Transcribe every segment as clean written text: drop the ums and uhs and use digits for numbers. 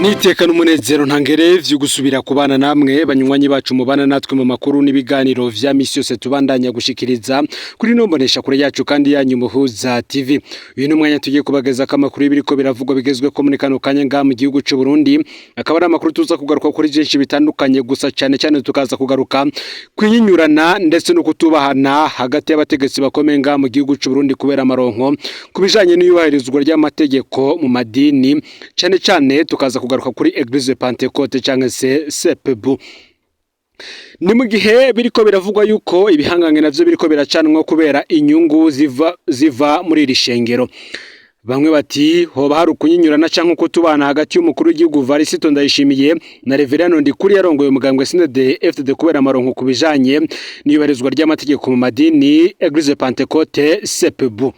Niteka n'umunezero ntangere vyo gusubira kubana namwe banywanyi bacu mubana natwe mu makuru n'ibiganiro vya misi yose tubandanya gushikiriza kuri no mbonesha kure yacu kandi yanyu Muhuza TV. Uyu ni umwanya tugiye kubageza ko amakuru y'ibiriko biravugwa bigezwe ko muri kano kanya ngaha mu gihugu c'u Burundi, akaba ari amakuru tuza kugaruka kuri byinshi bitandukanye, gusa cyane cyane tukaza kugaruka kwinyinyurana ndetse no kutubahana hagati y'abategetsi bakomeye ngaha mu gihugu c'u Burundi kubera amaronko ku bijanye n'iyubahirizwa ry'amategeko mu madini, cyane cyane tukaza kugaruka kuri Eglise Pentecôte cyangwa se CEPBU. Ni mu gihe biriko biravugwa yuko ibihangange navyo biriko biracanwa kubera inyungu ziva muri iri shengero. Bamwe bati hoba hari ukunyinyurana canke kutubana hagati y'umukuru w'igihugu Varisito Ndayishimiye na Reverend Ndikuri yarongoye umugambwe CNDD FDD kubera amaronko ku bijanye n'iyubahirizwa ry'amategeko mu madini Eglise Pentecôte CEPBU.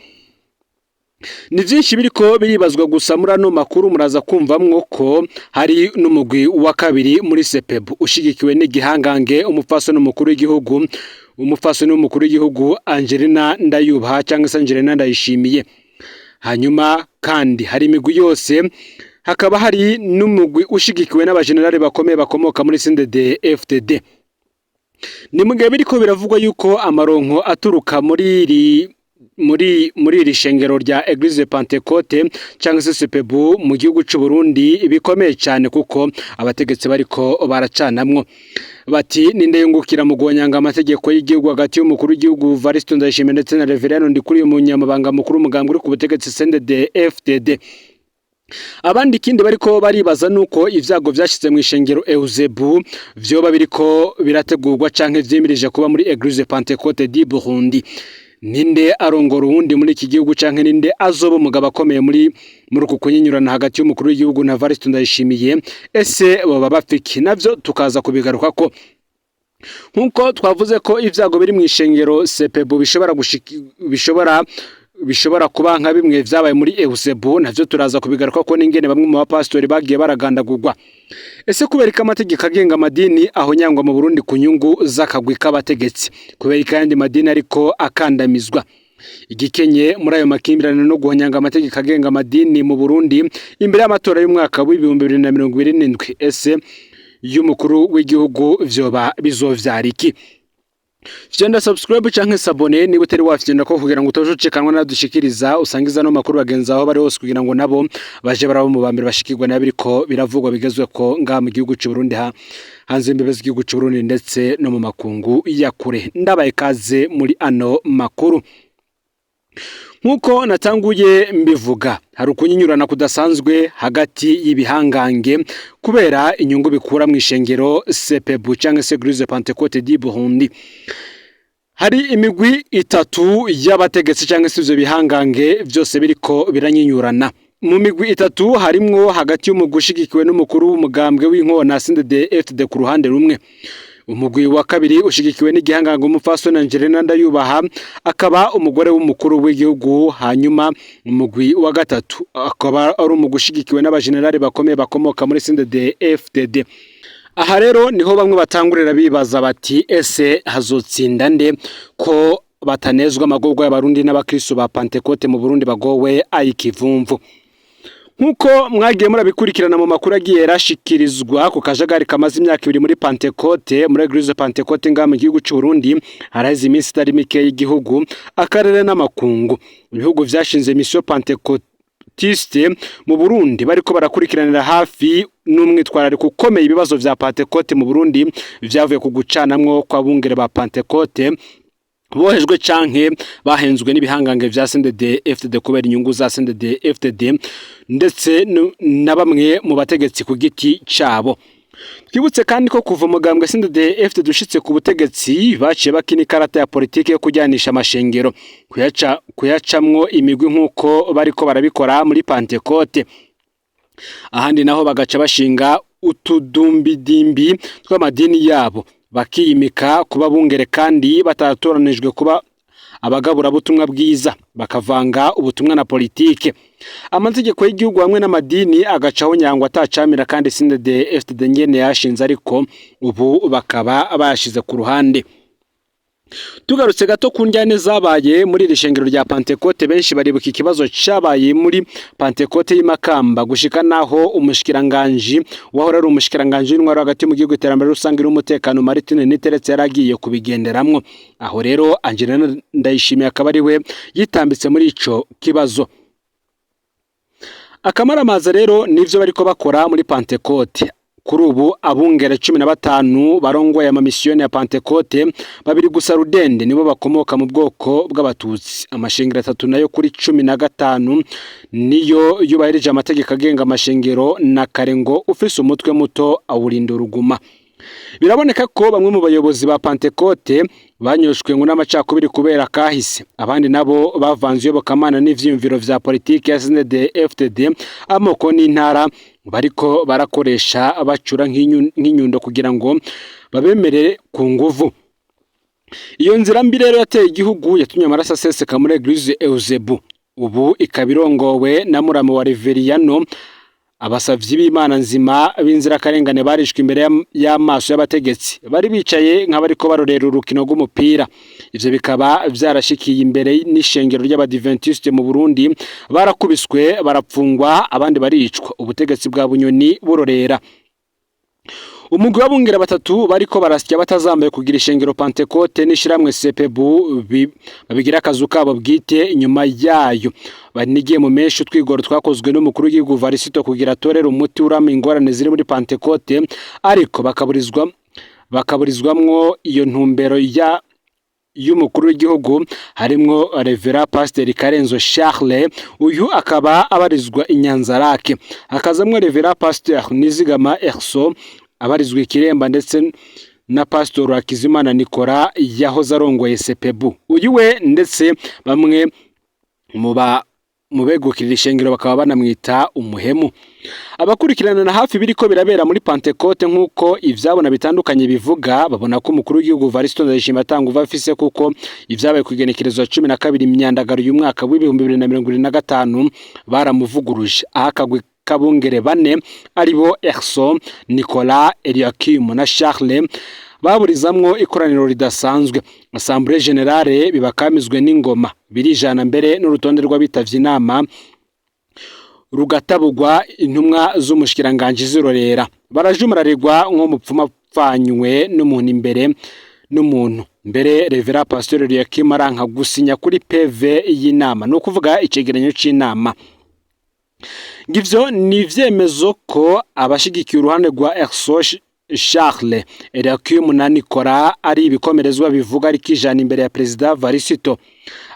Ni byinshi biriko biribazwa, gusa muri ano makuru muraza kumvamwo ko hari n'umugwi wa kabiri muri CEPEBU ushigikiwe n'igihangange umupfasoni umukuru w'igihugu, umupfasoni w'umukuru w'igihugu Angelina Ndayubaha cyangwa se Angelina Ndayishimiye. Hanyuma kandi hari imigwi yose, hakaba hari n'umugwi ushigikiwe n'abajenerali bakomeye bakomoka muri CNDD FDD. Ni mu gihe biriko biravugwa yuko amaronko aturuka muri iri shengero rya Eglise Pentecôte cyangwa se CEPEBU mu gihugu c'u Burundi bikomeye cyane, kuko abategetsi bariko baracanamwo bati ninde yungukira mu guhonyanga amategeko y'igihugu hagati y'umukuru w'igihugu Varisito Ndayishimiye ndetse na Reverend Ndikuriye, umunyamabanga mukuru w'umugambwe uri ku butegetsi CNDD FDD. Abandi ikindi bariko baribaza nuko ivyago vyashize mu ishengero Euzebu vyoba biriko birategurwa canke vyimirije kuba muri Eglise Pentecôte du Burundi. Ninde arongora uwundi muri iki gihugu, canke ninde azoba umugabo akomeye muri uku kunyinyurana hagati y'umukuru w'igihugu na Varisito Ndayishimiye? Ese boba bafiki? Navyo tukaza kubigarukako. Nkuko twavuze ko ivyago biri mu ishengero CEPEBU bishobora kuba nka bimwe vyabaye muri Eusebu, navyo turaza kubigaruka ko n'ingene bamwe mu bapasitori bagiye baragandagurwa. Ese kubera ko amategeko agenga amadini ahonyangwa mu Burundi ku nyungu z'akagwi k'abategetsi, kubera ko ayandi madini ariko akandamizwa, igikenye muri ayo makimbirane no guhonyanga amategeko agenga amadini mu Burundi imbere y'amatora y'umwaka w'2027, ese y'umukuru w'igihugu, vyoba bizovyara iki? Fyonda subscribe canke s'abonner niba utari wafyonda ko kugira ngo utajucikanwa nadushikiriza, usangiza no makuru bagenzi aho bari hose kugira ngo nabo baje barabo mu bambere bashikirwa nabiriko biravugwa bigezwe ko ngaha mu gihugu c'u Burundi, ha hanze imbibe z'igihugu c'u Burundi ndetse no mu makungu ya kure. Ndabaye kaze muri ano makuru. Nkuko natanguye mbivuga, hari ukunyinyurana kudasanzwe hagati y'ibihangange kubera inyungu bikura mu ishengero CEPEBU cyangwa se Eglise Pentecôte du Burundi. Hari imigwi itatu y'abategetsi cyangwa se ivyo bihangange vyose biriko biranyinyurana. Mu migwi itatu harimwo hagati y'umugwi ushigikiwe n'umukuru w'umugambwe w'inkona CNDD FDD ku ruhande rumwe, umugwi wa kabiri ushigikiwe n'igihangange umupfasoni Angelina Ndayubaha, akaba umugore w'umukuru w'igihugu, hanyuma umugwi wa gatatu akaba ari umugwi ushigikiwe n'abajenerali bakomeye bakomoka muri CNDD FDD. Aha rero niho bamwe batangurira bibaza bati ese hazotsinda nde ko batanezwa amagorwa y'abarundi n'abakristo ba Pentecôte mu Burundi bagowe ayikivumvu? Nkuko mwagiye murabikurikirana mu makuru agiye yarashikirizwa ku kajagari kamaze imyaka 2 muri Pentecôte, muri Eglise Pentecôte ngaha mu gihugu c'u Burundi, haraheze iminsi itari mike y'igihugu, akarere n'amakungu, ibihugu vyashinze mission pentecôtiste mu Burundi bariko barakurikiranira hafi n'umwitwarariko ukomeye ibibazo vya Pentecôte mu Burundi vyavuye ku gucanamwo kw'abungere ba Pentecôte bohejwe canke bahenzwe n'ibihangange vya CNDD FDD kubera inyungu za CNDD FDD ndetse na bamwe mu bategetsi ku giti cabo. Twibutse kandi ko kuva umugambwe CNDD FDD ushitse ku butegetsi, baciye bakina ikarata ya politike yo kujyanisha amashengero, kuyacamwo imigwi nk'uko bariko barabikora muri Pentecôte, ahandi naho bagaca bashinga utudumbidimbi tw'amadini yabo, bakiyimika kuba bungere kandi batatoranijwe kuba abagaburabutumwa bwiza, bakavanga ubutumwa na politike, amategeko y'igihugu hamwe n'amadini agacaho nyangwa atacamira, kandi CNDD FDD nyene yashinze, ariko ubu bakaba bayashize ku ruhande. Tugarutse gato ku njyane zabaye muri iri shengero rya Pantekote, benshi baribuka ikibazo cabaye muri Pantekote y'iMakamba, gushika naho umushikiranganji wahora ari umushikiranganji w'intwaro hagati mu gihugu, iterambere rusange n'umutekano, Martine Niteretse, yaragiye kubigenderamwo. Aho rero Angelina Ndayishimiye akaba ari we yitambitse muri ico kibazo. Akamaramaza rero nivyo bariko bakora muri Pantekote. Kuri ubu abungere 15 barongoye amamisiyoni ya Pantekote, babiri gusa rudende nibo bakomoka mu bwoko bw'Abatutsi. Amashengero atatu nayo kuri 15 niyo yubahirije amategeko agenga amashengero, na kare ngo ufise umutwe muto awurinda uruguma. Biraboneka ko bamwe mu bayobozi ba Pantekote banyoshwe ngo n'amacakubiri kubera kahise, abandi nabo bavanze iyobokamana n'ivyiyumviro vya politiki ya CNDD FDD, amoko n'intara bariko barakoresha bacura nk'inyundo kugira ngo babemere ku nguvu. Iyo nzira mbi rero yateye igihugu, yatumye amaraso aseseka muri Eglise Eusebu, ubu ikaba irongowe na muramu wa Reveriyano. Abasavyi b'Imana nzima b'inzirakarengane barishwe imbere y'amaso y'abategetsi bari bicaye nk'abariko barorera urukino rw'umupira. Ivyo bikaba vyarashikiye imbere n'ishengero ry'Abadiventiste mu Burundi, barakubiswe, barapfungwa, abandi baricwa, ubutegetsi bwa Bunyoni burorera. Umugwi w'abungere batatu bariko barasya batazambaye kugira ishengero Pantekote n'ishiramwe Sepebu babigira akazu kabo bwite inyuma yayo, banigiye mu menshi utwigoro twakozwe n'umukuru w'igihugu Varisito kugira atorere umuti urama ingorane ziri muri Pantekote, ariko bakaburizwamwo iyo ntumbero ya y'umukuru w'igihugu. Harimwo Revera Pasiteri Karenzo Charles, uyu akaba abarizwa i Nyanzarake, hakazamwo Revera Pasiteri Nizigama Erso abarizwa i Kiremba, ndetse na Pastor Hakizimana Nicolas yahoze arongoye Sepebu. Uyu we ndetse bamwe mu ba mu begukirira ishengero bakaba banamwita umuhemu. Abakurikirana na hafi biriko birabera muri Pantekote, nk'uko ivyabona bitandukanye bivuga, babona ko umukuru w'igihugu Varisito Ndayishimiye atanga uva afise, kuko ivyabaye ku igenekerezo 12 Myandagaro uyu mwaka w'2025 baramuvuguruje, aho akagwi k'abungere bane aribo Erso, Nicolas, Eliakim na Charles baburizamwo ikoraniro ridasanzwe, Assemblée Générale, bibakamizwe n'ingoma birijana, mbere n'urutonde rw'abitavye inama rugatabugwa intumwa z'umushikiranganji zirorera. Barajumararirwa nk'umupfuma apfanywe n'umuntu imbere n'umuntu. Mbere Revera Pasteur Eliakim aranka gusinya kuri PV y'inama, ni ukuvuga icegeranyo c'inama. Ngivyo ni ivyemezo ko abashigikiye uruhande rwa Erso, Charles, Eliakim na Nicolas ari ibikomerezwa bivuga ariko ijana imbere ya Perezida Varisito.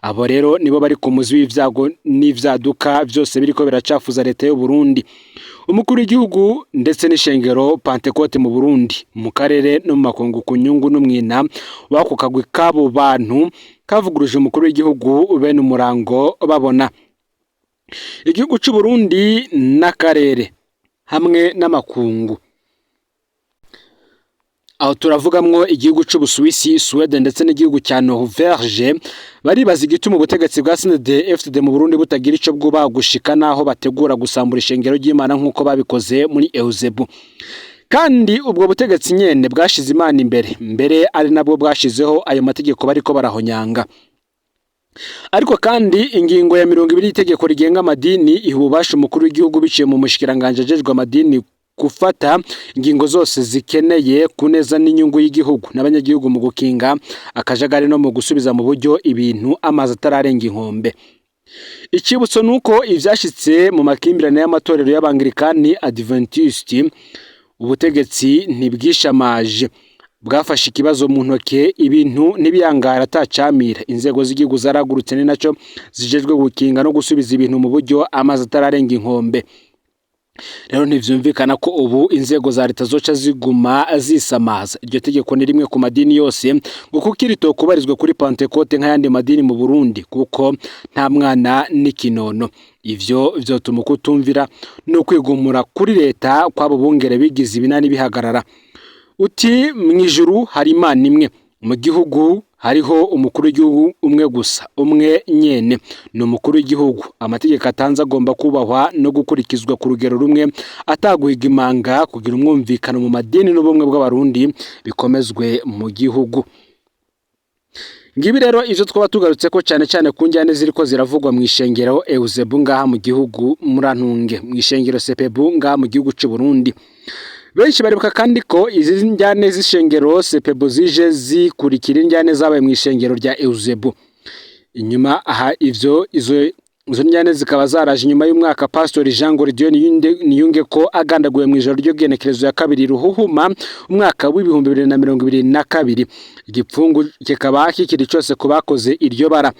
Abo rero nibo bari ku muzi w'ivyago n'ivyaduka vyose biriko biracafuza leta y'u Burundi, umukuru w'igihugu ndetse n'ishengero Pantekote mu Burundi, mu karere no mu makungu, ku nyungu n'umwina w'ako kagwi k'abo bantu kavuguruje umukuru w'igihugu bene umurango babona. Igihugu c'u Burundi n'akarere hamwe n'amakungu, aho turavugamwo igihugu c'Ubusuwisi, Suwede ndetse n'igihugu cya Norvege, baribaza igituma ubutegetsi bwa CNDD FDD mu Burundi butagira ico bwubaha gushika naho bategura gusambura ishengero ry'Imana nk'uko babikoze muri Euzebu, kandi ubwo butegetsi nyene bwashize Imana imbere, mbere ari nabwo bwashizeho ayo mategeko bariko barahonyanga. Ariko kandi ingingo ya 20 y'itegeko rigenga amadini iha ububasha umukuru w'igihugu biciye mu mushikiranganje ajejwe amadini gufata ingingo zose zikeneye ku neza n'inyungu y'igihugu n'abanyagihugu mu gukinga akajagari no mu gusubiza mu buryo ibintu amazi atararenga inkombe. Icibutso nuko ivyashitse mu makimbirane y'amatorero y'Abangirikani, Adventiste, ubutegetsi ntibwishamaje, bwafashe ikibazo mu ntoke, ibintu ntibiyangara atacamira. Inzego z'igihugu zaragurutse, ni naco zijejwe gukinga no gusubiza ibintu mu buryo amazi atararenga inkombe. Rero ntivyumvikana ko ubu inzego za leta zoca ziguma zisamaza. Iryo tegeko ni rimwe ku madini yose, ngo kuko iritokubarizwe kuri Pantekote nk'ayandi madini mu Burundi, kuko nta mwana n'ikinono. Ivyo vyotuma ukutumvira no kwigumura kuri leta kw'abo bungere bigize ibinani bihagarara. Uti mw'ijuru hari Imana imwe, mu gihugu hariho umukuru w'igihugu umwe gusa, umwe nyene ni umukuru w'igihugu. Amategeko atanze agomba kubahwa no gukurikizwa ku rugero rumwe ataguhiga imanga, kugira umwumvikano mu madini n'ubumwe bw'Abarundi bikomezwe mu gihugu. Ngibi rero ivyo twaba tugarutse ko cyane cyane ku njyane ziriko ziravugwa mu ishengero Eusebu ngaha mu gihugu, murantunge, mu ishengero Sepebu ngaha mu gihugu c'u Burundi. Benshi baribuka kandi ko izi njyane z'ishengero Sepebu zije zikurikira injyane zabaye mu ishengero rya Eusebu. Inyuma aha ivyo izo njyane zikaba zaraje inyuma y'umwaka Pastor Jean Gordon Niyunge ko agandaguwe mu ijoro ry'ugenekerezo ya 2 Ruhuhuma umwaka w'2022, igipfungu kikaba kikiri cyose ku bakoze iryo bara.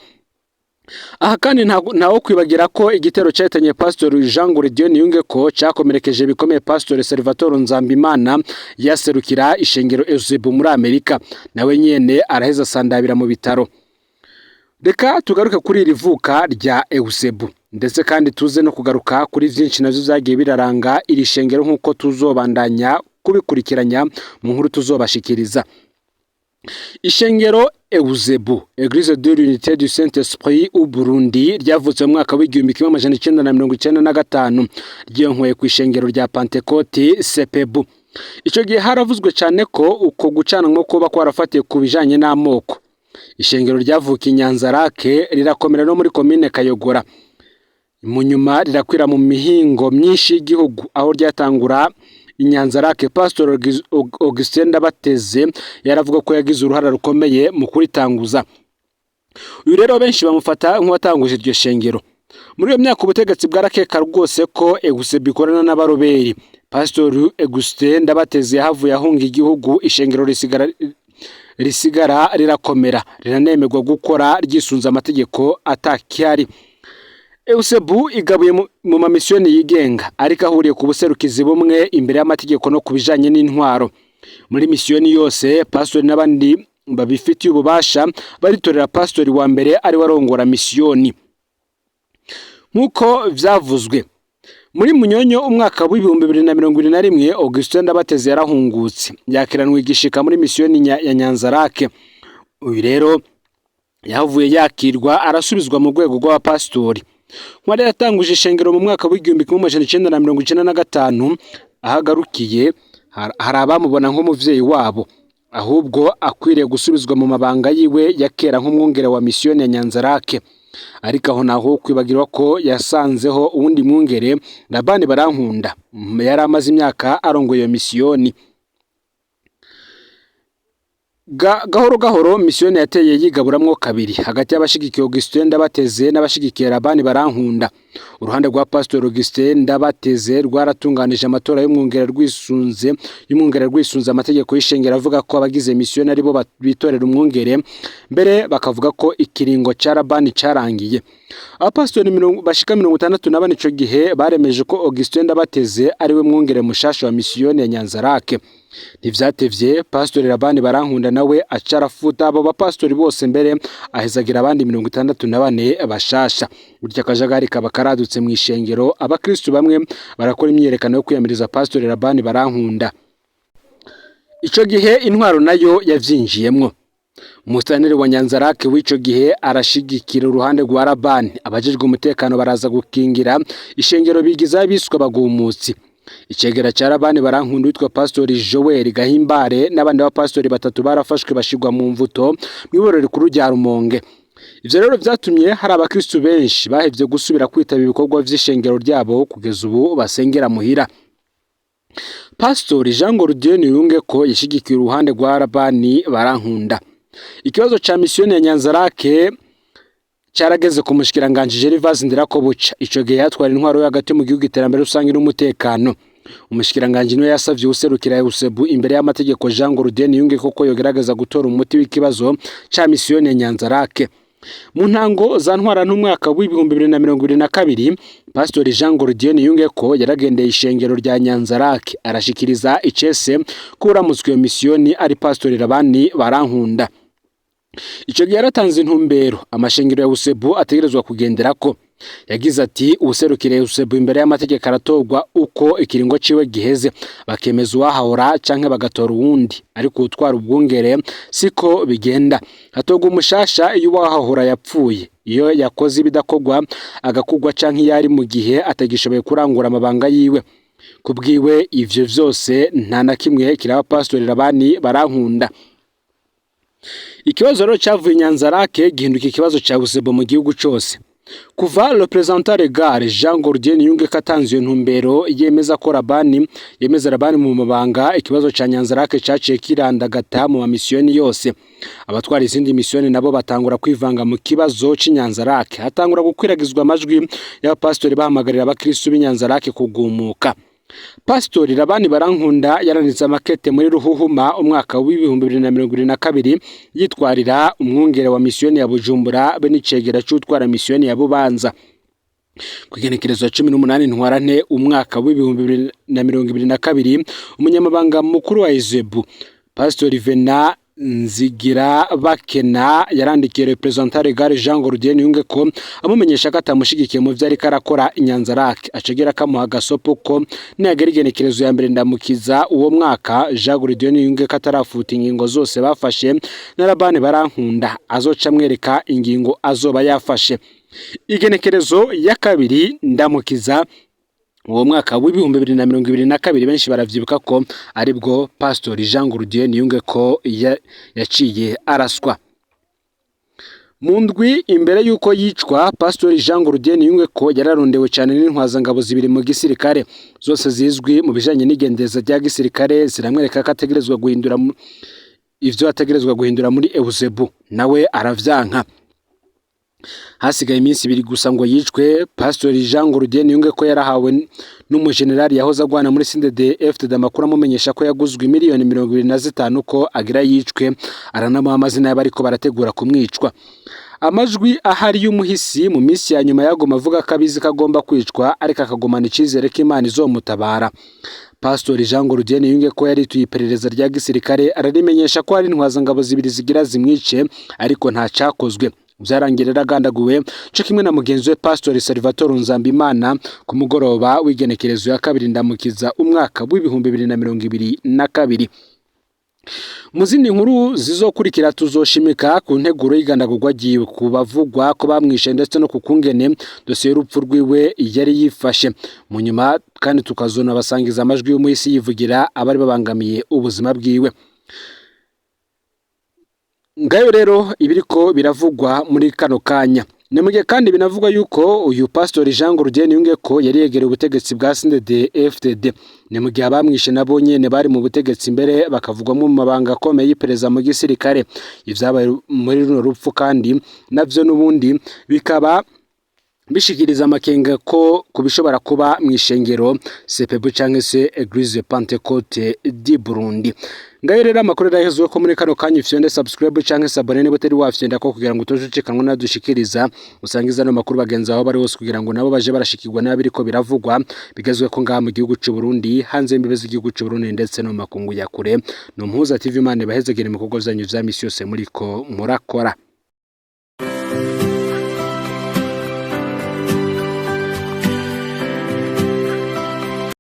Aha kandi ntawo kwibagira ko igitero cyahitanye Pastor Jean Gordon Niyunge ko cyakomerekeje bikomeye Pastor Salvatore Nzambimana yaserukira ishengero Eusebu muri Amerika, nawe nyene araheza sandabira mu bitaro. Reka tugaruke kuri iri vuka rya Eusebu, ndetse kandi tuze no kugaruka kuri vyinshi navyo vyagiye biraranga iri shengero nk'uko tuzobandanya kubikurikiranya mu nkuru tuzobashikiriza. Ishengero Eusebu, Eglise de l'Unité du Saint-Esprit au Burundi, ryavutse mu mwaka w'1995, ryiyonkoye ku ishengero rya Pentecote Sepebu. Ico gihe haravuzwe cyane ko uko gucanamwo kuba kwarafatiye ku bijanye n'amoko. Ishengero ryavukiye i Nyanzarake, rirakomera no muri komine Kayogora, mu nyuma rirakwira mu mihingo myinshi y'igihugu. Aho ryatangura i Nyanzarake, Pastor Augustin Ndabateze yaravuga ko yagize uruhara rukomeye mu kuritanguza. Uyu rero benshi bamufata nk'uwatanguje iryo shengero. Muri iyo myaka ubutegetsi bwarakeka rwose ko Eusebu ikorana n'abaroberi. Pastor Augustin Ndabateze yahavuye ahunga igihugu, ishengero risigara rirakomera, riranemerwa gukora ryisunze amategeko atakihari. Eusebu igabuye mu mamisiyoni yigenga, ariko ahuriye ku buserukizi bumwe imbere y'amategeko no ku bijanye n'intwaro. Muri misiyoni yose, pastori n'abandi babifitiye ububasha baritorera pastori wa mbere ari warongora misiyoni. Nk'uko vyavuzwe muri Munyonyo umwaka w'2021, Augustin Ndabateze yarahungutse, yakiranwe igishika muri misiyoni ya Nyanzarake. Uyu rero yahavuye yakirwa, arasubizwa mu rwego rw'abapasitori. Nkwari yatanguje ishengero mu mwaka w'1995, ahagarukiye hari abamubona nk'umuvyeyi wabo, ahubwo akwiriye gusubizwa mu mabanga yiwe ya kera nk'umwungere wa misiyoni ya Nyanzarake. Ariko aho naho kwibagirwa ko yasanzeho uwundi mwungere, Labani Barankunda, yari amaze imyaka arongoye iyo misiyoni. Gahoro gahoro misiyoni yateye yigaburamwo kabiri hagati y'abashigikiye Augustin Ndabateze n'abashigikiye Labani Barankunda. Uruhande rwa Pastor Augustin Ndabateze rwaratunganije amatora y'umwungere rwisunze amategeko y'ishengero avuga ko abagize misiyoni aribo bitorera umwungere, mbere bakavuga ko ikiringo ca Labani carangiye. Abapasitori bashika 64 ico gihe baremeje ko Augustin Ndabateze ariwe mwungere mushasha wa misiyoni ya Nyanzarake. Ntivyatevye, Pastori Labani Barankunda nawe aca arafuta abo bapasitori bose, mbere ahezagira abandi 64 bashasha. Gutya akajagari kaba karadutse mu ishengero, abakristu bamwe barakora imyiyerekano yo kwiyamiriza Pastori Labani Barankunda. Ico gihe intwaro nayo yavyinjiyemwo. Umusitaneri wa Nyanzarake w'ico gihe arashigikira uruhande rwa Labani. Abajejwe umutekano baraza gukingira ishengero, bigiza abiswe abagumutsi. Icegera ca Labani Barankunda witwa Pastori Joel Gahimbare n'abandi bapasitori batatu barafashwe, bashirwa mu mvuto mw'iborero rikuru rya Rumonge. Ivyo rero vyatumye hari abakristu benshi bahevye gusubira kwitaba ibikorwa vy'ishengero ryabo, kugeza ubu basengera muhira. Pastori Jean Gordien Niyunge ko yashigikiye uruhande rwa Labani Barankunda. Ikibazo ca misiyoni ya Nyanzarake carageze ku mushikiranganji Gervais Ndirakobuca. Ico gihe yatwara intwaro yo hagati mu gihugu, iterambere rusange n'umutekano. Umushikiranganji niwe yasavye uwuserukira Eusebu imbere y'amategeko Jean Gordien Niyunge koko yogerageza gutora umuti w'ikibazo ca misiyoni ya Nyanzarake. Mu ntango za ntwarante umwaka w'2022, Pastori Jean Gordien Niyunge ko yaragendeye ishengero rya Nyanzarake, arashikiriza icese ko uramutswe iyo misiyoni ari Pastori Labani Barankunda. Ico gihe yaratanze intumbero amashengero ya Eusebu ategerezwa kugenderako. Yagize ati: "Uwuserukira Eusebu imbere y'amategeko aratorwa uko ikiringo ciwe giheze, bakemeza uwahahora canke bagatora uwundi, ariko uwutwara ubwungere siko bigenda, hatorwa umushasha iyo uwahahora yapfuye, iyo yakoze ibidakorwa agakugwa, canke iyo ari mu gihe atagishoboye kurangura amabanga yiwe." Kubwiwe ivyo vyose nta na kimwe kiraba Pastori Labani Barankunda. Ikibazo rero cyavuye i Nyanzarake gihinduka ikibazo cya Busebo mu gihugu cose. Kuva représentant légal Jean Gordien Niyungeko atanze iyo ntumbero yemeza ko Rabani yemeza Rabani mu mabanga, ikibazo ca Nyanzarake caciye kirandagata mu mamisiyoni yose. Abatwara izindi misiyoni nabo batangura kwivanga mu kibazo c'Inyanzarake, hatangura gukwiragizwa amajwi y'abapasitori bahamagarira abakristu b'Inyanzarake kugumuka. Pasitori Rabani Barankunda yaranditse amakete muri Ruhuhuma umwaka w'2022 yitwarira umwungere wa misiyoni ya Bujumbura be n'icegera c'utwara misiyoni ya Bubanza. Ku igenekerezo ya 18 Ntwarante umwaka w'2022, umunyamabanga mukuru wa Ezebu Pasitori Vena Nzigira Bakena yarandikiye représentant légal Jean Gordien Niyungeko amumenyesha ko atamushigikiye mu vyo ariko arakora Inyanzarake, acegera kamuha agasopo ko niyagera igenekerezo ya 1 Ndamukiza uwo mwaka Jean Gordien Niyungeko atarafuta ingingo zose bafashe na Rabani Barankunda azoca amwereka ingingo azoba yafashe. Igenekerezo ya 2 Ndamukiza uwo mwaka w'2022, benshi baravyibuka ko aribwo Pastor Jean Gordien Niyungeko yaciye araswa. Mu ndwi imbere y'uko yicwa, Pastor Jean Gordien Niyungeko yararondewe cyane n'intwazangabo zibiri mu gisirikare, zose zizwi mu bijanye n'igendeza rya gisirikare, ziramwereka ko ategerezwa guhindura ivyo ategerezwa guhindura muri Eusebu, nawe aravyanka. Hasigaye iminsi 2 gusa ngo yicwe, Pastor Jean Gordien Niyungeko yarahawe n'umujenerali yahoze agwana muri CNDD FDD amakuru amumenyesha ko yaguzwe miliyoni 25 ko agira yicwe, aranamuha amazina y'abariko barategura kumwicwa. Amajwi ahari y'umuhisi mu minsi ya nyuma yaguma avuga ko abizi ko agomba kwicwa, ariko akagumana icizere ko Imana izomutabara. Pastor Jean Gordien Niyungeko yarituye iperereza rya gisirikare ararimenyesha ko hari intwazangabo zibiri zigira zimwice, ariko nta cakozwe. Vyarangiye rero agandaguwe co kimwe na mugenzi we Pastor Salvatore Nzambimana ku mugoroba w'igenekerezo ya 2 Ndamukiza umwaka w'2022. Mu zindi nkuru zizokurikira tuzoshimika ku nteguro y'igandagurwa ryiwe, ku bavugwa ko bamwishe, ndetse no ku kungene dosiye y'urupfu rwiwe yari yifashe. Mu nyuma kandi tukazona basangiza amajwi y'umuhisi yivugira abari babangamiye ubuzima bwiwe. Ngayo rero ibiriko biravugwa muri kano kanya. Ni mu gihe kandi binavugwa yuko uyu Pastor Jean Gordien Niyungeko yari yegereye ubutegetsi bwa CNDD FDD. Ni mu gihe abamwishe nabo nyene bari mu butegetsi, mbere bakavugwamo mu mabanga akomeye y'iperereza mu gisirikare. Ivyabaye muri runo rupfu kandi navyo n'ubundi bikaba bishikiriza amakenga ko ku bishobora kuba mu ishengero CPB canke se Eglise Pentecôte du Burundi. Ngayo rero amakuru yarahezwe ko muri kano kanya. Ufyonde subscribe canke s'abonner niba utari wafyonda ko kugira ngo utojucikanwa nadushikiriza, usangiza ano makuru bagenzi aho bari hose kugira ngo nabo baje barashikirwa n'abiriko biravugwa bigezwe ko ngaha mu gihugu c'u Burundi, hanze y'imbibe z'igihugu c'u Burundi, ndetse no mu makungu ya kure. No Mpuza TV, Imana ibahezegere mu bikorwa vyanyu vya misi yose muriko murakora.